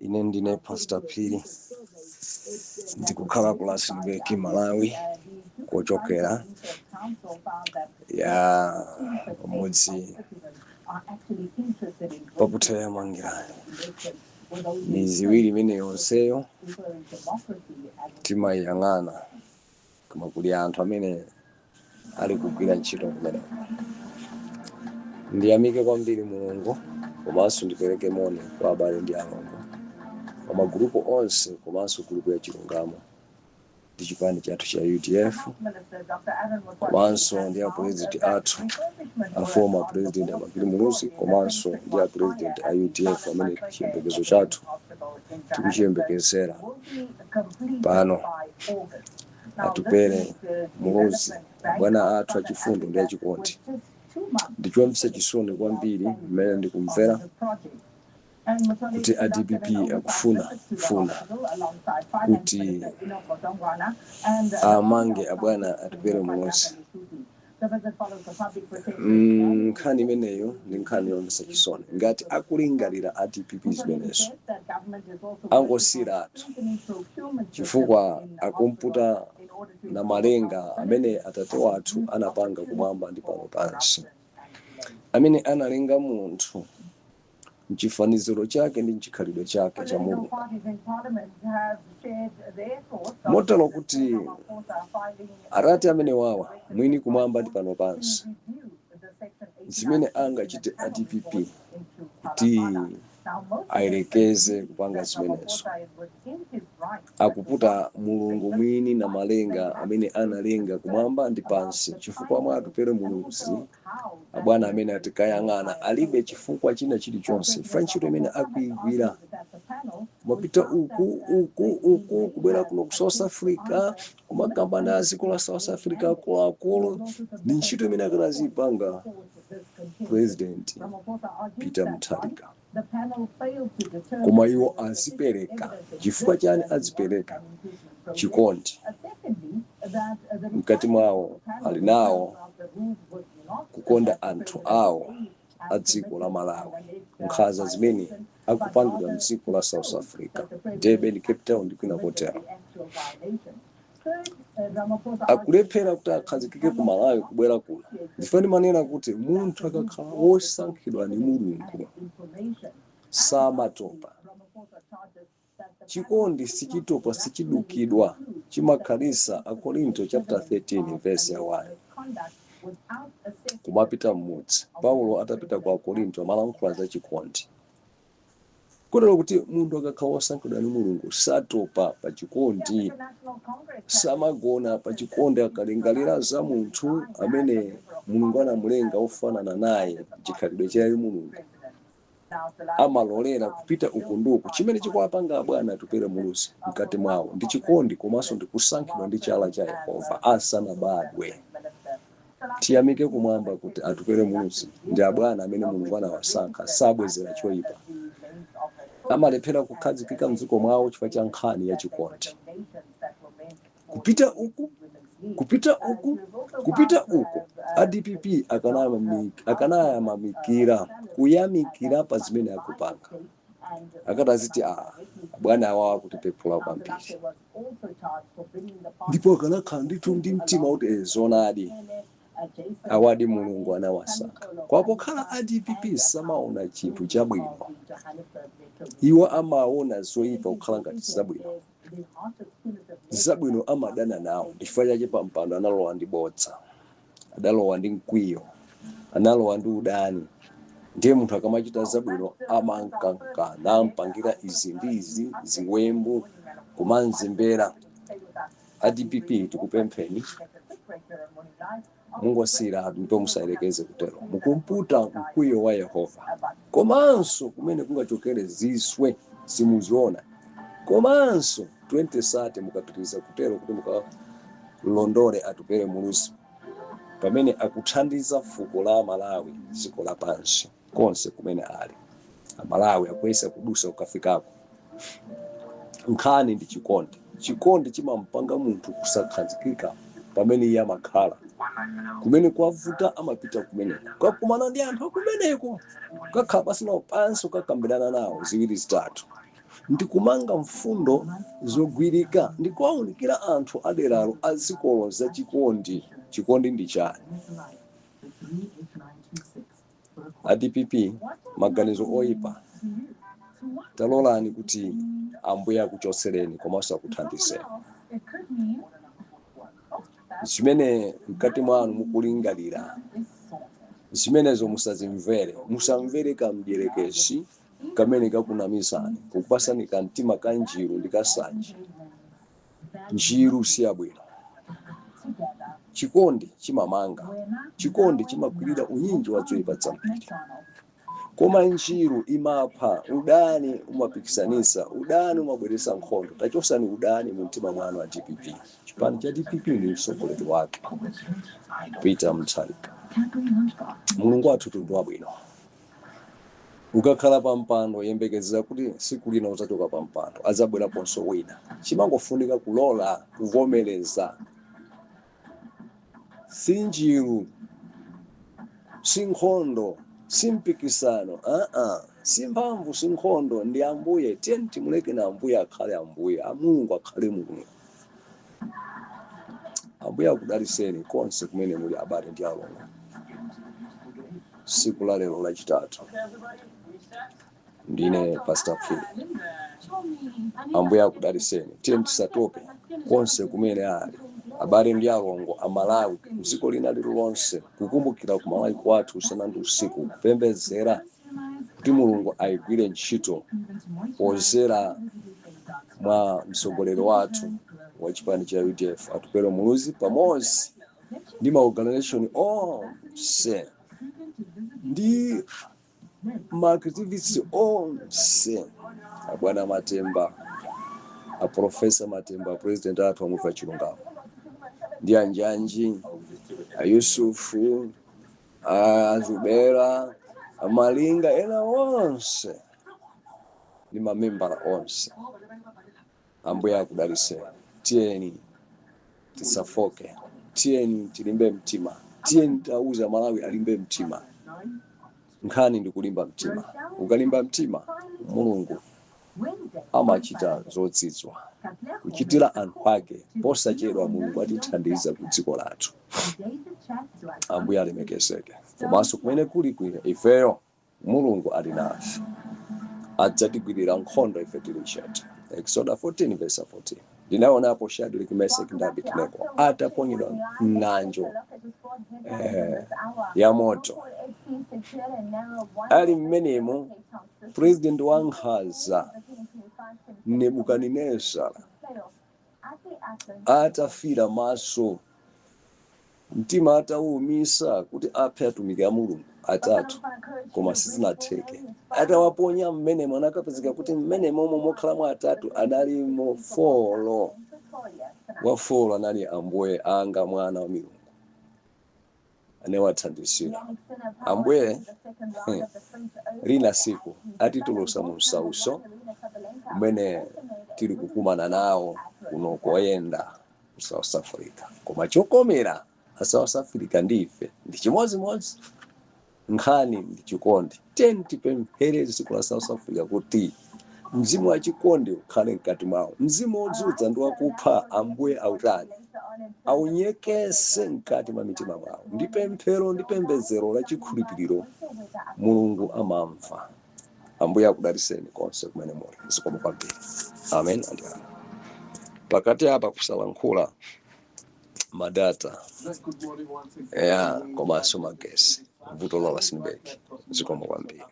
Ine ndine Pastor Phiri, ndikukhala ku Rustenburg, Malawi, kochokera ya mudzi pakuthera Mangirani. Midzi iwiri imene yonseyo timayiyang'ana, koma kuli anthu amene ali kugwira ntchito kumeneko. Ndiyamike kwambiri Mulungu, komanso ndipereke moni kwa abale ndi alongo pa magulupu onse, komanso gulupu ya Chilungamo ndi chipani chathu cha UDF, komanso ndi a president athu, a former president a Bakili Muluzi, komanso ndi a president a UDF amene chiyembekezo chathu tikuchiyembekezera pano, Atupele Muluzi, bwana athu achifundo ndi achikondi. Ndichomvetsa chisoni kwambiri mmene ndikumvera kuti a DPP akufuna funa kuti amange abwana Atupele Muluzi. Nkhani imeneyo ndi nkhani yomvetsa chisoni. Ngati akulingalira a DPP zimenezo, angosiyiratu, chifukwa akumputa na malenga amene atate wathu anapanga kumwamba ndi pano pansi, amene analenga munthu mchifaniziro chake ndi mchikhalidwe chake cha Mulungu, motero kuti atate amene wawa mwini kumwamba ndi pano pansi, zimene angachite a DPP kuti ayerekeze kupanga zimenezo, akuputa Mulungu mwini na malenga amene analenga kumwamba ndi pansi, chifukwa mwa Atupele Muluzi, abwana amene atikayang'ana, alibe chifukwa china chilichonse. Chifukwa ntchito imene akuigwira, kumapita uku, uku, uku, kubwera kuno ku South Africa, kumakamba ndi dziko la South Africa akuluakulu, ndi ntchito imene akanazipanga President Peter Mutharika, koma iwo azipereka. Chifukwa chani azipereka? Chikondi mkati mwawo ali nawo, kukonda anthu awo a dziko la Malawi, nkhanza zimene akupangidwa mdziko la South Africa, Durban, Cape Town ndi kwina kotero. Akulephera kuti akhazikike ku Malawi, kubwera kuno. Ndifuna ndimanena kuti munthu akakhala wosankhidwa ndi Mulungu samatopa. Chikondi sichitopa, sichidukidwa, chimakhalisa. Akorinto chapter 13 verse ya 1. Kumapita mmudzi, Paulo atapita ku Akorinto amalankhula za chikondi, kotero kuti munthu akakhala wosankhidwa ndi Mulungu satopa pa chikondi, samagona pa chikondi. Akalingalira za munthu amene Mulungu anamulenga ofanana naye, chikhalidwe cha Mulungu, amalolera kupita uku ndi uku. Chimene chikuwapanga bwana Atupele Muluzi mkati mwawo ndi chikondi, komanso ndi kusankhidwa ndi chala cha Yehova asanabadwe. Tiyamike kumwamba kuti Atupele Muluzi ndi abwana amene Mulungu anawasankha, sabwezera choyipa. Amalephera kukhazikika mdziko mwawo chifukwa cha nkhani ya chikondi, kupita uku, kupita uku, kupita uku. A DPP akanayamikira, kuyamikira pa zimene akupanga, akati aziti, "A bwana awawa kutipephula kwambiri," ndipo akanakhala ndithu ndi mtima kuti, "Eh, zonadi, awadi Mulungu anawasankha." Kwapokhala a DPP samaona chinthu chabwino, iwo amaona zoyipa kukhala ngati zabwino, zabwino amadana nawo. Ndifukwa chache pampando analowa ndi bodza, adalowa ndi mkwiyo, analowa ndi udani. Ndiye munthu akamachita zabwino amankankana, ampangira izi ndi izi, ziwembu, kumanzimbera. A DPP, tikupempheni, mungosiyira, ndipo musayerekeze kutero, mukumputa mkwiyo wa Yehova, komanso kumene kungachokere ziswe simuziona. Komanso 2030 mukapitiriza kutero kuti mukalondole Atupele Muluzi pamene akuthandiza fuko la Malawi, dziko lapansi konse kumene ali Amalawi akuyesa kudusa kukafikako. Nkhani ndi chikondi. Chikondi chimampanga munthu kusakhazikika pamene iye amakhala. Kumene kwavuta amapita kumeneko, kukakumana ndi anthu akumeneko, kukakhala pasi nawo pansi, kukakambirana nawo ziwiri zitatu. Ndikumanga mfundo zogwirika, ndikuwaunikira anthu aderalo azikolo za chikondi. Chikondi ndi chani? A DPP, maganizo oyipa, talolani kuti Ambuye akuchotsereni komanso akuthandizeni. Zimene mkati mwanu mukulingalira, zimenezo musazimvere. Musamvere kamdierekezi kamene kakunamizani, kukupasani kamtima ka njiru ndi kasanje. Njiru siyabwino. Chikondi chimamanga, chikondi chimakwirira unyinji wa zoyipa zambiri, koma njiru imapha. Udani umapikisanisa, udani umabweretsa nkhondo. Tachosani udani mu mtima mwanu wa DPP. Chipani cha DPP ndi mtsogoleri wake Peter Mutharika. Mulungu wathu ndi wabwino. Ukakhala pa mpando, yembekezera kuti tsiku lina udzachoka pa mpando, adzabweraponso wina. Chimangofunika kulola, kuvomereza. Si njiru, si nkhondo, si mpikisano, aa, si mphamvu, si nkhondo, ndi Ambuye. Tiyeni timuleke na Ambuye akhale Ambuye, a Mulungu akhale Mulungu. Ambuye akudaliseni konse kumene muli, abale ndi alongo. Tsiku la lero Lachitatu, ndine Pastor Phiri. Ambuye akudaliseni. Tiyeni tisatope konse kumene ali abale ndi alongo Amalawi mdziko lina lililonse, kukumbukira ku Malawi kwathu usana ndi usiku, kupembedzera kuti Mulungu ayigwire ntchito pozera mwa mtsogoleri wathu wa chipani cha UDF, Atupele Muluzi, pamodzi ndi maorganization onse ndi maactivists onse, abwana Matemba, aprofesa Matemba, president athu amuva chilungamo, ndi anjanji, aYusufu, aZubera, aMalinga, ena onse ndi mamembala onse. Ambuye akudaliseni. Tiyeni tisafoke, tiyeni tilimbe mtima, tiyeni tauza Malawi alimbe mtima. Nkhani ndi kulimba mtima. Ukalimba mtima, Mulungu amachita zozizwa kuchitira anthu ake. Posachedwa Mulungu atithandiza ku dziko lathu. Ambuye alemekezeke. Komanso kumene kuli kwine ifeyo, Mulungu ali nafe, adzatigwirira nkhondo ife tili chete. Exoda 14 verse 14. Ndinaonapo Shadrach, Meshach ndi Abednego ataponyedwa m'ng'anjo ya moto. Ali mmenemo, president wa nkhanza Nebukadinezara atafira maso, mtima atawumisa kuti aphe atumiki a Mulungu atatu, koma sizinatheke. Atawaponya mmenemo, anakapezeka kuti mmenemomo mokhalamo atatu analimo four. Wa four anali Ambuye anga, mwana wa milungu, anawathandizira. Ambuye lina siku atitulusa mu msauso umene tili kukumana nawo kuno koyenda ku South Africa. Koma chokomera a South Africa ndi ife ndi chimodzimodzi. Nkhani ndi chikondi. Tiyeni tipemphere dziko la South Africa kuti mzimu wa chikondi ukhale mkati mwawo. Mzimu wodzudza ndi wakupha, Ambuye autani, aunyekese mkati mwa mitima mwawo. Ndi pemphero ndi pembedzero la chikhulupiriro, Mulungu amamva. Ambuye akudaliseni konse kumene muli. Zikomo kwambiri. Amen and amen. Pakati apa kusalankhula madata ya komanso magesi, vuto la Rustenburg. Zikomo kwambiri.